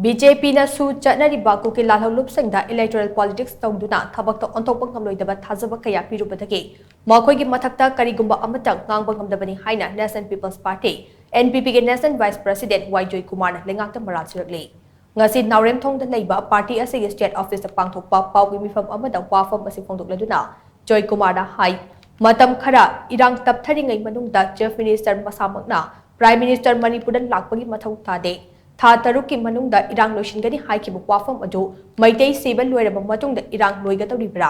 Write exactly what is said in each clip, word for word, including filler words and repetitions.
B J ꯄꯤꯅꯁꯨ ꯆꯠꯅꯔꯤꯕ ꯀꯨꯀꯤ ꯂꯥꯜꯍꯧꯂꯨꯞꯁꯤꯡꯗ electoral politics ꯇꯧꯗꯨꯅ ꯊꯕꯛꯇ ꯑꯣꯟꯊꯣꯛꯄ ꯉꯝꯂꯣꯏꯗꯕ ꯊꯥꯖꯕ ꯀꯌꯥ ꯄꯤꯔꯨꯕꯗꯒꯤ ꯃꯈꯣꯏꯒꯤ ꯃꯊꯛꯇ ꯀꯔꯤꯒꯨꯝꯕ ꯑꯃꯠꯇ ꯉꯥꯡꯕ ꯉꯝꯗꯕꯅꯤ ꯍꯥꯏꯅ National People's Party, N P P ꯒꯤ National Vice President ꯋꯥꯏ ꯖꯣꯏꯀꯨꯃꯥꯔꯅ ꯂꯩꯉꯥꯛꯇ ꯃꯔꯥꯜ ꯁꯤꯔꯛꯂꯤ꯫ ꯉꯁꯤ ꯅꯥꯎꯔꯦꯝꯊꯣꯡꯗ ꯂꯩꯕ ꯄꯥꯔꯇꯤ ꯑꯁꯤꯒꯤ state office ꯇ ꯄꯥꯡꯊꯣꯛꯄ ꯄꯥꯎꯒꯤ ꯃꯤꯐꯝ ꯑꯃꯗ ꯋꯥꯐꯝ ꯑꯁꯤ ꯐꯣꯡꯗꯣꯛꯂꯗꯨꯅ ꯖꯣꯏꯀꯨꯃꯥꯔꯅ ꯍꯥꯏ, ꯃꯇꯝ ꯈꯔ ꯏꯔꯥꯡ ꯇꯞꯊꯔꯤꯉꯩ ꯃꯅꯨꯡꯗ Chief Minister ꯃꯁꯥꯃꯛꯅ Prime Minister ꯃꯅꯤꯄꯨꯔꯗ ꯂꯥꯛꯄꯒꯤ ꯃꯊꯧ ꯇꯥꯗꯦ꯫ ꯊꯥ ꯇꯔꯨꯛꯀꯤ ꯃꯅꯨꯡꯗ ꯏꯔꯥꯡ ꯂꯣꯏꯁꯤꯟꯒꯅꯤ ꯍꯥꯏꯈꯤꯕ ꯋꯥꯐꯝ ꯑꯗꯨ ꯃꯩꯇꯩ ꯁꯤꯕ ꯂꯣꯏꯔꯕ ꯃꯇꯨꯡꯗ ꯏꯔꯥꯡ ꯂꯣꯏꯒꯗꯧꯔꯤꯕ꯭ꯔꯥ?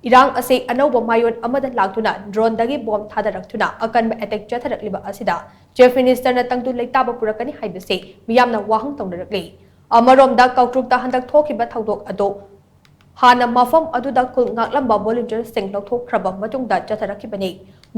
ꯏꯔꯥꯡ ꯑꯁꯤ ꯑꯅꯧꯕ ꯃꯥꯏꯑꯣꯟ ꯑꯃꯗ ꯂꯥꯛꯇꯨꯅ drone ꯗꯒꯤ bomb ꯊꯥꯗꯔꯛꯇꯨꯅ ꯑꯀꯟꯕ attack ꯆꯠꯊꯔꯛꯂꯤꯕ ꯑꯁꯤꯗ Chief Minister ꯅ ꯇꯪꯗꯨ ꯂꯩꯇꯥꯕ ꯄꯨꯔꯛꯀꯅꯤ ꯍꯥꯏꯕꯁꯤ ꯃꯤꯌꯥꯝꯅ ꯋꯥꯍꯪ ꯇꯧꯅꯔꯛꯂꯤ꯫ ꯑꯃꯔꯣꯝꯗ ꯀꯥꯡꯇ꯭ꯔꯨꯛꯇ ꯍꯟꯗꯛ ꯊꯣꯛꯈꯤꯕ ꯊꯧꯗꯣꯛ ꯑꯗꯨ ꯍꯥꯟꯅ ꯃꯐꯝ ꯑꯗꯨꯗ ꯈꯨꯜ ꯉꯥꯛꯂꯝꯕ volunteer ꯁꯤꯡ ꯂꯧꯊꯣꯛꯈ꯭ꯔꯕ ꯃꯇꯨꯡꯗ ꯆꯠꯊꯔꯛꯈꯤꯕꯅꯤ꯫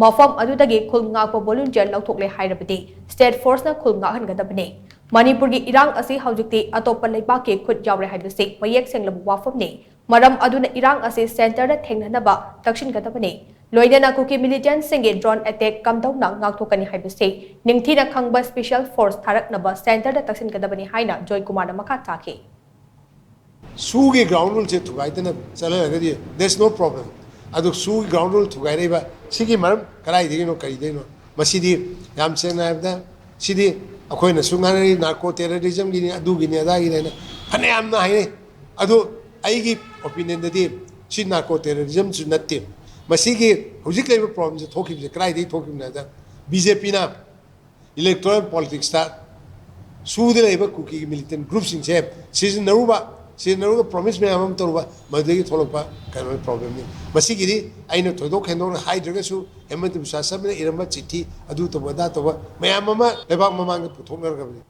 ꯃꯐꯝ ꯑꯗꯨꯗꯒꯤ ꯈꯨꯜ ꯉꯥꯛꯄ volunteer ꯂꯧꯊꯣꯛꯂꯦ ꯍꯥꯏꯔꯕꯗꯤ state force ꯅ ꯈꯨꯜ ꯉꯥꯛꯍꯟꯒꯗꯕꯅꯤ꯫ ꯃꯅꯤꯄꯨꯔꯒꯤ ꯏꯔꯥꯡ ꯑꯁꯤ ꯍꯧꯖꯤꯛꯇꯤ ꯑꯇꯣꯞꯄ ꯂꯩꯕꯥꯛꯀꯤ ꯈꯨꯠ ꯌꯥꯎꯔꯦ ꯍꯥꯏꯕꯁꯤ ꯃꯌꯦꯛ ꯁꯦꯡꯂꯕ ꯋꯥꯐꯝꯅꯤ꯫ ꯃꯔꯝ ꯑꯗꯨꯅ ꯏꯔꯥꯡ ꯑꯁꯤ centre ꯗ ꯊꯦꯡꯅꯅꯕ ꯇꯛꯁꯤꯟꯒꯗꯕꯅꯤ꯫ ꯂꯣꯏꯅꯅ ꯀꯨꯀꯤ militant ꯁꯤꯡꯒꯤ drone attack ꯀꯝꯗꯧꯅ ꯉꯥꯛꯊꯣꯛꯀꯅꯤ ꯍꯥꯏꯕꯁꯤ ꯅꯤꯡꯊꯤꯅ ꯈꯪꯕ special force ꯊꯥꯔꯛꯅꯕ centre ꯗ ꯇꯛꯁꯤꯟꯒꯗꯕꯅꯤ ꯍꯥꯏꯅ ꯖꯣꯏꯀꯨꯃꯥꯔꯅ ꯃꯈꯥ ꯇꯥꯈꯤ꯫ ꯁꯨꯒꯤ ground rule say ꯊꯨꯒꯥꯏꯗꯅ ꯆꯠꯍꯜꯂꯒꯗꯤ there is no problem꯫ ꯑꯗꯨ ꯁꯨꯒꯤ ground rule ꯊꯨꯒꯥꯏꯔꯛꯏꯕ ꯁꯤꯒꯤ ꯃꯔꯝ ꯀꯗꯥꯏꯗꯒꯤꯅꯣ, ꯀꯔꯤꯗꯒꯤꯅꯣ? ꯃꯁꯤꯗꯤ ꯌꯥꯝ ꯁꯦꯡꯅ ꯍꯥꯏꯔꯕꯗ ꯁꯤꯗꯤ ꯑꯩꯈꯣꯏꯅꯁꯨ ꯉꯥꯡꯅꯔꯤ, narco terrorism ꯒꯤꯅꯤ, ꯑꯗꯨꯒꯤꯅꯤ, ꯑꯗꯥꯒꯤꯅꯤ ꯍꯥꯏꯅ ꯐꯅꯌꯥꯝꯅ ꯍꯥꯏꯅꯩ꯫ ꯑꯗꯨ ꯑꯩꯒꯤ opinion ꯗꯗꯤ ꯁꯤ narco terrorism ꯁꯨ ꯅꯠꯇꯦ꯫ ꯃꯁꯤꯒꯤ ꯍꯧꯖꯤꯛ ꯂꯩꯔꯤꯕ problem ꯁꯦ ꯊꯣꯛꯈꯤꯕꯁꯦ ꯀꯗꯥꯏꯗꯒꯤ ꯊꯣꯛꯈꯤꯕꯅꯣ ꯍꯥꯏꯕꯗ B J P ꯅ electoral politics ꯇ ꯁꯨꯗ ꯂꯩꯕ ꯀꯨꯀꯤꯒꯤ militant group ꯁꯤꯡꯁꯦ ꯁꯤꯖꯤꯟꯅꯔꯨꯕ, ꯁꯤꯖꯤꯟꯅꯔꯨꯕ promise ꯃꯌꯥꯝ ꯑꯃ ꯇꯧꯔꯨꯕ, ꯃꯗꯨꯗꯒꯤ ꯊꯣꯛꯂꯛꯄ ꯀꯩꯅꯣ problem ꯅꯤ꯫ ꯃꯁꯤꯒꯤꯗꯤ ꯑꯩꯅ ꯊꯣꯏꯗꯣꯛ ꯍꯦꯟꯗꯣꯛꯅ ꯍꯥꯏꯗ꯭ꯔꯒꯁꯨ ꯍꯦꯃꯟꯇ ꯕꯤꯁ꯭ꯋꯥ ꯁꯔꯃꯅ ꯏꯔꯝꯕ ꯆꯤꯊꯤ, ꯑꯗꯨ ꯇꯧꯕ ꯑꯗꯥ ꯇꯧꯕ ꯃꯌꯥꯝ ꯑꯃ ꯂꯩꯕꯥꯛ ꯃꯃꯥꯡꯗ ꯄꯨꯊꯣꯛꯅꯔꯒꯕꯅꯤ꯫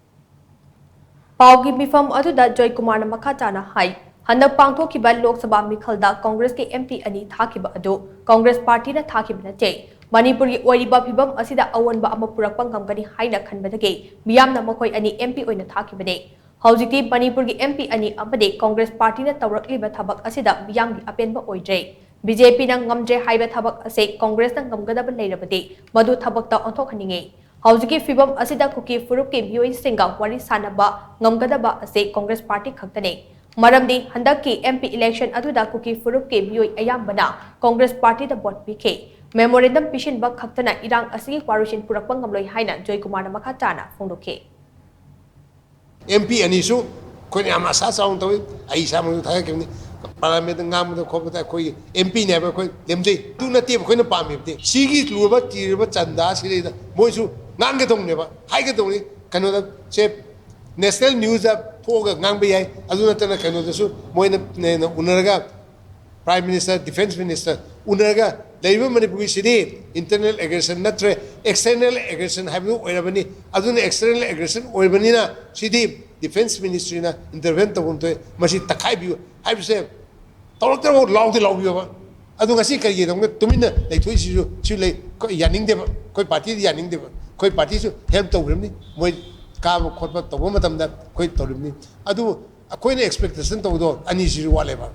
ꯄꯥꯎꯒꯤ ꯃꯤꯐꯝ ꯑꯗꯨꯗ ꯖꯣꯏꯀꯨꯃꯥꯔꯅ ꯃꯈꯥ ꯇꯥꯅ ꯍꯥꯏ, ꯍꯟꯗꯛ ꯄꯥꯡꯊꯣꯛꯈꯤꯕ ꯂꯣꯛ ꯁꯚꯥ ꯃꯤꯈꯜꯗ ꯀꯪꯒ꯭ꯔꯦꯁꯀꯤ M P ꯑꯅꯤ ꯊꯥꯈꯤꯕ ꯑꯗꯨ ꯀꯪꯒ꯭ꯔꯦꯁ ꯄꯥꯔꯇꯤꯅ ꯊꯥꯈꯤꯕ ꯅꯠꯇꯦ꯫ ꯃꯅꯤꯄꯨꯔꯒꯤ ꯑꯣꯏꯔꯤꯕ ꯐꯤꯚꯝ ꯑꯁꯤꯗ ꯑꯑꯣꯟꯕ ꯑꯃ ꯄꯨꯔꯛꯄ ꯉꯝꯒꯅꯤ ꯍꯥꯏꯅ ꯈꯟꯕꯗꯒꯤ ꯃꯤꯌꯥꯝꯅ ꯃꯈꯣꯏ ꯑꯅꯤ M P ꯑꯣꯏꯅ ꯊꯥꯈꯤꯕꯅꯤ꯫ ꯍꯧꯖꯤꯛꯇꯤ ꯃꯅꯤꯄꯨꯔꯒꯤ M P ꯑꯅꯤ ꯑꯃꯗꯤ ꯀꯪꯒ꯭ꯔꯦꯁ ꯄꯥꯔꯇꯤꯅ ꯇꯧꯔꯛꯂꯤꯕ ꯊꯕꯛ ꯑꯁꯤꯗ ꯃꯤꯌꯥꯝꯒꯤ ꯑꯄꯦꯟꯕ ꯑꯣꯏꯗ꯭ꯔꯦ꯫ B J P ꯅ ꯉꯝꯗ꯭ꯔꯦ ꯍꯥꯏꯕ ꯊꯕꯛ ꯑꯁꯤ ꯀꯪꯒ꯭ꯔꯦꯁꯅ ꯉꯝꯒꯗꯕ ꯂꯩꯔꯕꯗꯤ ꯃꯗꯨ ꯊꯕꯛꯇ ꯑꯣꯟꯊꯣꯛꯍꯟꯅꯤꯡꯏ꯫ ꯍꯧꯖꯤꯛꯀꯤ ꯐꯤꯕꯝ ꯑꯁꯤꯗ ꯀꯨꯀꯤ ꯐꯨꯔꯨꯞꯀꯤ ꯃꯤꯑꯣꯏꯁꯤꯡꯒ ꯋꯥꯔꯤ ꯁꯥꯅꯕ ꯉꯝꯒꯗꯕ ꯑꯁꯤ ꯀꯣꯡꯒ꯭ꯔꯦꯁ ꯄꯥꯔꯇꯤ ꯈꯛꯇꯅꯤ꯫ ꯃꯔꯝꯗꯤ ꯍꯟꯗꯛꯀꯤ M P election ꯑꯗꯨꯗ ꯀꯨꯀꯤ ꯐꯨꯔꯨꯞꯀꯤ ꯃꯤꯑꯣꯏ ꯑꯌꯥꯝꯕꯅ ꯀꯣꯡꯒ꯭ꯔꯦꯁ ꯄꯥꯔꯇꯤꯗ ꯚꯣꯠ ꯄꯤꯈꯤ꯫ Memorandum ꯄꯤꯁꯤꯟꯕ ꯈꯛꯇꯅ ꯏꯔꯥꯡ ꯑꯁꯤꯒꯤ ꯋꯥꯔꯣꯏꯁꯤꯟ ꯄꯨꯔꯛꯄ ꯉꯝꯂꯣꯏ ꯍꯥꯏꯅ ꯖꯣꯏꯀꯨꯃꯥꯔꯅ ꯃꯈꯥ ꯇꯥꯅ ꯐꯣꯡꯗꯣꯛꯈꯤ꯫ M P ꯑꯅꯤꯁꯨ ꯑꯩꯈꯣꯏꯅ ꯌꯥꯝ ꯑꯁꯥ ꯆꯥꯎꯅ ꯇꯧꯏ꯫ ꯑꯩ ꯏꯁꯥꯃꯛꯁꯨ ꯊꯥꯒꯠꯈꯤꯕꯅꯤ꯫ Parliamentꯇ ꯉꯥꯡꯕꯗ ꯈꯣꯠꯄꯗ ꯑꯩꯈꯣꯏꯒꯤ M Pꯅꯦ ꯍꯥꯏꯕ ꯑꯩꯈꯣꯏ ꯂꯦꯝꯖꯩ꯫ ꯑꯗꯨ ꯅꯠꯇꯦꯕ ꯑꯩꯈꯣꯏꯅ ꯄꯥꯝꯃꯤꯕꯗꯤ꯫ ꯁꯤꯒꯤ ꯂꯨꯔꯕ ꯇꯤꯔꯕ ꯆꯟꯗꯥ ꯑꯁꯤꯗꯩꯗ ꯃꯣꯏꯁꯨ ꯉꯥꯡꯒꯗꯧꯅꯦꯕ, ꯍꯥꯏꯒꯗꯧꯅꯤ꯫ ꯀꯩꯅꯣꯗ ꯁꯦ national newsꯇ ꯊꯣꯛꯑꯒ ꯉꯥꯡꯕ ꯌꯥꯏ꯫ ꯑꯗꯨ ꯅꯠꯇꯅ ꯀꯩꯅꯣꯗꯁꯨ ꯃꯣꯏꯅ ꯅꯦ-, ꯎꯅꯔꯒ Prime Minister, Defence Minister ꯎꯅꯔꯒ ꯂꯩꯔꯤꯕ ꯃꯅꯤꯄꯨꯔꯒꯤ ꯁꯤꯗꯤ internal aggression ꯅꯠꯇ꯭ꯔꯦ, external aggression ꯍꯥꯏꯕꯗꯨ ꯑꯣꯏꯔꯕꯅꯤ꯫ ꯑꯗꯨꯅ external aggression ꯑꯣꯏꯔꯕꯅꯤꯅ ꯁꯤꯗꯤ Defence Ministryꯅ intervene ꯇꯧꯐꯝ ꯊꯣꯛꯑꯦ꯫ ꯃꯁꯤ ꯇꯛꯈꯥꯏꯕꯤꯌꯨ ꯍꯥꯏꯕꯁꯦ ꯇꯧꯔꯛꯇ꯭ꯔꯕ ꯂꯥꯎꯗꯤ ꯂꯥꯎꯕꯤꯌꯣꯕ꯫ ꯑꯗꯨ ꯉꯁꯤ ꯀꯔꯤꯒꯤꯗꯃꯛꯇ ꯇꯨꯃꯤꯟꯅ ꯂꯩꯊꯣꯛꯏꯁꯤꯁꯨ ꯁꯤ ꯂꯩ, ꯑꯩꯈꯣꯏ ꯌꯥꯅꯤꯡꯗꯦꯕ, ꯑꯩꯈꯣꯏ ꯄꯥꯔꯇꯤꯗꯤ ꯌꯥꯅꯤꯡꯗꯦꯕ꯫ ꯑꯩꯈꯣꯏ ꯄꯥꯔꯇꯤꯁꯨ help ꯇꯧꯈ꯭ꯔꯤꯕꯅꯤ, ꯃꯣꯏ ꯀꯥꯕ ꯈꯣꯠꯄ ꯇꯧꯕ ꯃꯇꯝꯗ ꯑꯩꯈꯣꯏ ꯇꯧꯔꯤꯕꯅꯤ꯫ ꯑꯗꯨꯕꯨ ꯑꯩꯈꯣꯏꯅ expectation ꯇꯧꯕꯗꯣ ꯑꯅꯤꯁꯤꯁꯨ ꯋꯥꯠꯂꯦꯕ꯫